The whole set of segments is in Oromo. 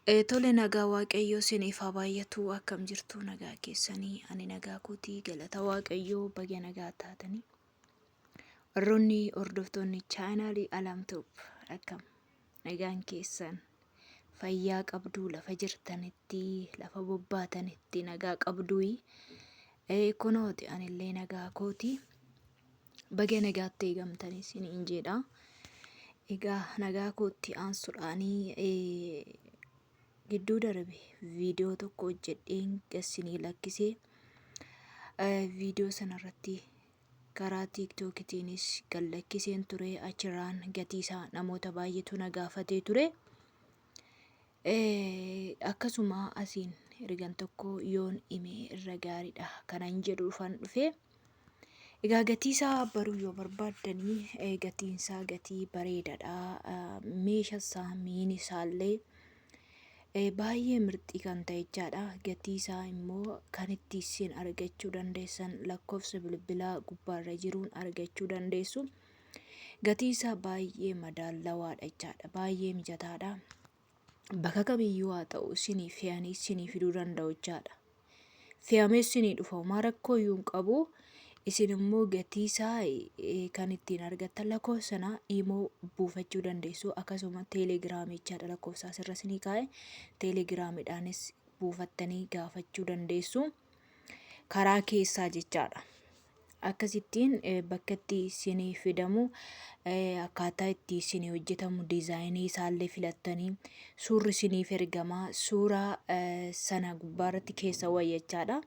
Tole, nagaa Waaqayyoo isiniif haa baay'atu. Akkam jirtu? Nagaa keessanii? Ani nagaa kootii, galata Waaqayyoo. Baga nagaa taatanii. Warroonni hordoftoonni chaanaalii Alamtube, akkam nagaan keessan? Fayyaa qabduu? Lafa jirtanitti, lafa bobbaatanitti nagaa qabduuyi? Kunooti anillee nagaa kootii, baga nagaatti eegamtanii isiniin jedha. Egaa nagaa kootti aansuudhaanii gidduu darbe viidiyoo tokko hojjedheen gassinii lakkisee, viidiyoo sanarratti karaa tiiktookiitiinis gad lakkiseen ture. Achirraan gatii isaa namoota baay'eetu na gaafatee ture. Akkasuma asiin ergan tokko yoon hime irra gaariidha kanan jedhu dhufan dhufe. Egaa gatii isaa baruu yoo barbaaddanii, gatiin isaa gatii bareedaadha. Meeshaa isaa, miini isaallee baay'ee mirxii kan ta'e jechaadha. Gatii isaa immoo kan itti isin argachuu dandeessan lakkoofsa bilbilaa gubbaarra jiruun argachuu dandeessu. Gatii isaa baay'ee madaallawaadha jechaadha. Baay'ee mijataadha. Bakka kamiyyuu haa ta'u, isinii fe'anii isinii fiduu danda'u jechaadha. Fe'amee isinii dhufa, homaa rakkoo iyyuu hin qabu. Isin immoo gatii isaa kan ittiin argattan lakkoofsa sana imoo buufachuu dandeessu. Akkasuma teelegiraamii jechaadha, lakkoofsa asirra isinii kaa'e teelegiraamiidhaanis buufattanii gaafachuu dandeessu. Karaa keessaa jechaadha. Akkasittiin bakka itti isinii fidamu, akkaataa itti isinii hojjetamu, diizaayinii isaallee filattanii suurri isiniif ergama. Suuraa sana gubbaarratti keessa wayyachaadha.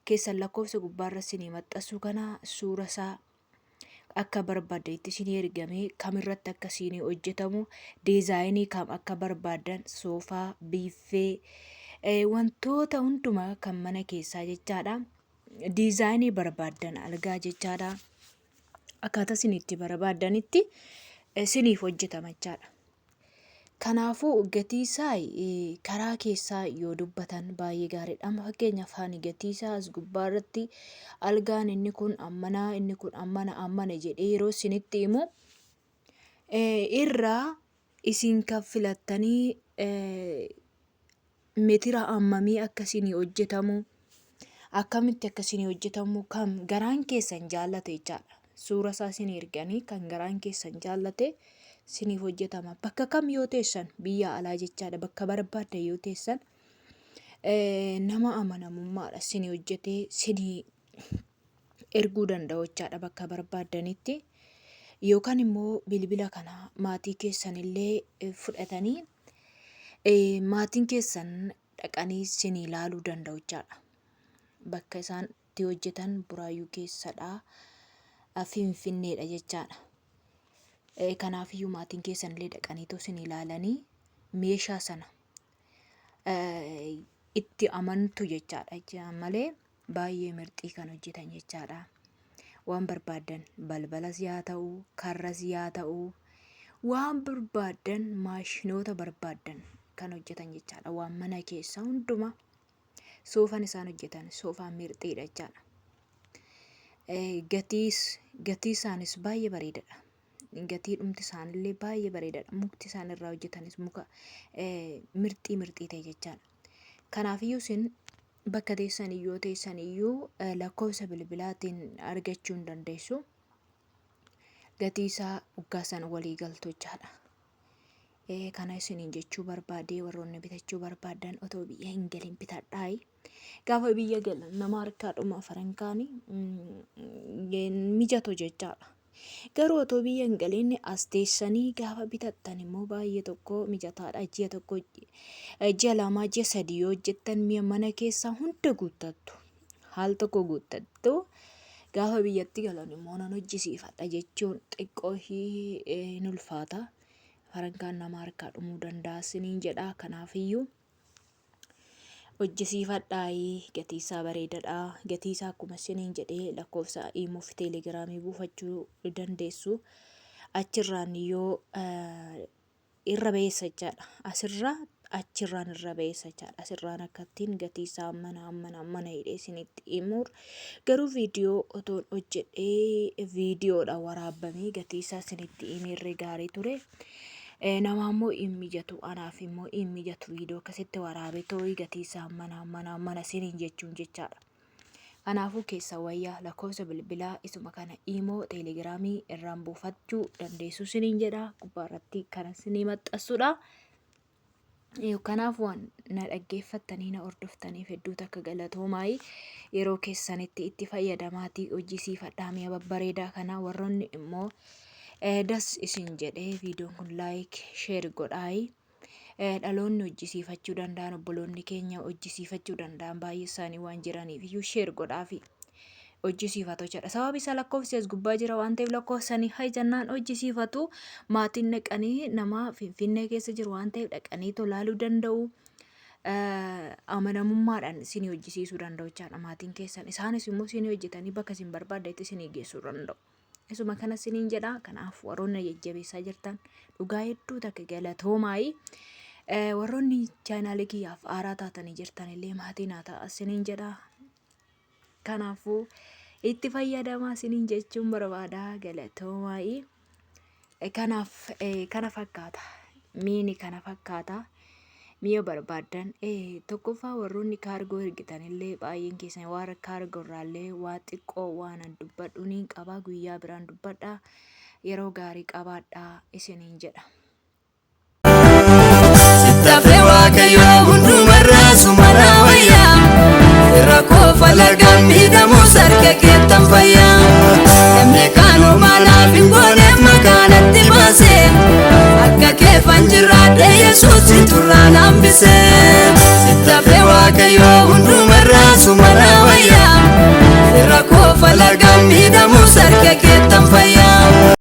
Keessan lakkoofsa gubbaarra isinii maxxansu kana suura isaa akka barbaadanitti isinii ergamee, kamirratti akka isinii hojjetamu, diizaayinii kam akka barbaadan, soofaa, biiffee, wantoota hundumaa kan mana keessaa jechaadha. Diizaayinii barbaaddan, algaa jechaadha. Akkaataa isin itti barbaaddanitti isiniif hojjetama jechaadha. Kanaafuu gatii isaa karaa keessaa yoo dubbatan baay'ee gaariidha. Amma fakkeenyaaf ani gatii isaa as gubbaa irratti algaan inni kun ammanaa, inni kun ammana ammana jedhee yeroo isinitti himu irraa isin kan filattanii meetira hammamii akka isinii hojjetamu, akkamitti akka isinii hojjetamu, kan garaan keessan jaallate jechaadha. Suura isaa isinii erganii kan garaan keessan jaallate isiniif hojjetama. Bakka kam yoo teessan, biyya alaa jechaadha, bakka barbaaddan yoo teessan, nama amanamummaadha isinii hojjetee isinii erguu danda'u jechaadha bakka barbaaddanitti. Yookaan immoo bilbila kana maatii keessanillee fudhatanii maatiin keessan dhaqanii isinii ilaaluu danda'u jechaadha. Bakka isaan itti hojjetan Buraayyuu keessadha. Finfinneedha jechaadha. Kanaafiyyuu maatiin keessanillee dhaqaniitoo isin ilaalanii meeshaa sana itti amantu jechaadha malee baay'ee mirxii kan hojjetan jechaadha. Waan barbaaddan, balbalas yaa ta'u, karras yaa ta'u, waan barbaaddan, maashinoota barbaaddan kan hojjetan jechaadha. Waan mana keessaa hundumaa, soofaan isaan hojjetan soofaa mirxiidha jechaadha. Gatiis, gatii isaanis baay'ee bareedadha. Gatii dhumti isaanillee baay'ee bareedaadha. Mukti isaan irraa hojjetanis muka mirxii mirxii ta'e jechaadha. Kanaafiyyuu isin bakka teessan yoo teessan iyyuu lakkoofsa bilbilaatiin argachuu hin dandeessu. Gatii isaa waggaa san walii galtu jechaadha. Kana isiniin jechuu barbaadee, warroonni bitachuu barbaadan otoo biyya hin galin bitadhaayi. Gaafa biyya galan nama harkaa dhuma, farankaani mijatu jechaadha. Garuu otoo biyya hin galin as teessanii gaafa bitattan immoo baay'ee tokko mijataadha. Ji'a tokko, ji'a 2, ji'a 3 yoo hojjettan mi'a mana keessaa hunda guuttattu. Haal tokko guuttattu. Gaafa biyyatti galan immoo nan hojjisiifadha jechuun xiqqoo hin ulfaata. Farankaan nama harkaa dhumuu danda'a isiniin jedha. Kanaafiyyuu hojjisiifadhaayi, gatii isaa bareedadha. Gatii isaa akkuma isiniin jedhee lakkoofsa iimoo fi teelegiraamii buufachuu dandeessu. Achirraan yoo irra beessa jechaadha. Asirraa achirraan irra beessa jechaadha. Asirraan akkattiin gatii isaa ammana ammana ammana jedhee isinitti himuur. Garuu viidiyoo otoon hojjedhee viidiyoodha waraabamee gatii isaa isinitti himeerree gaarii ture. Namaa immoo hin mijatu, anaaf immoo hin mijatu viidiyoo akkasitti waraabee too'ii gatii isaa mana mana mana siniin jechuun jechaadha. Kanaafuu keessa wayyaa lakkoofsa bilbilaa isuma kana iimoo teelegiraamii irraan buufachuu dandeessu siniin jedha, gubbaa irratti kana sinii maxxansudha. Kanaaf waan na dhaggeeffattanii na hordoftaniif hedduu takka galatoomaayii, yeroo keessanitti itti fayyadamaatii hojjisiifadhaa mi'a babbareedaa kana. Warroonni immoo das isin jedhee viidiyoon kun like share godhaayi. Dhaloonni hojjisiifachuu danda'an, obboloonni keenya hojjisiifachuu danda'an baay'ee isaanii waan jiraniif iyyuu share godhaafi hojjisiifatu jechaadha. Sababi isaa lakkoofsi as gubbaa jira waan ta'eef lakkoofsanii hay jennaan hojjisiifatu. Maatiin dhaqanii nama Finfinnee keessa jiru waan ta'eef dhaqanii tolaaluu danda'u. Amanamummaadhaan isinii hojjisiisuu danda'u jechaadha maatiin keessan. Isaanis immoo isinii hojjetanii bakka isin barbaaddetti isinii geessuu danda'u. Isuma kana isiniin jedha. Kanaaf warroonni jajjabeessaa jirtan dhugaa hedduu takka galatoomaayii. Warroonni chaanaalii kiyyaaf haaraa taatanii jirtan illee maatii naa ta'a isiniin jedha. Kanaafuu itti fayyadamaa isiniin jechuun barbaada, galatoomaayii. Kanaaf kana fakkaata. Miini kana fakkaata. Mi'a barbaaddan tokkoffaa warroonni kaargoo ergitan illee baay'een keessan warra kaargoo irraallee waa xiqqoo waan an dubbadhu niin qaba, guyyaa biraan dubbadha. Yeroo gaarii qabaadhaa isiniin jedha. Sittafee Waaqayyoo hundumarraa sumarraa wayyaa, irra koofa lagaan miidhamus harka keettan fayyaa. Namni kaanuma naaf hin gooneef maqaanatti baase, akka keefan jiraadhe Yesuus si turraan hambise. Sittafee Waaqayyoo hundumarraa sumarraa wayyaa, irra koofa lagaan miidhamus harka keettan fayyaa.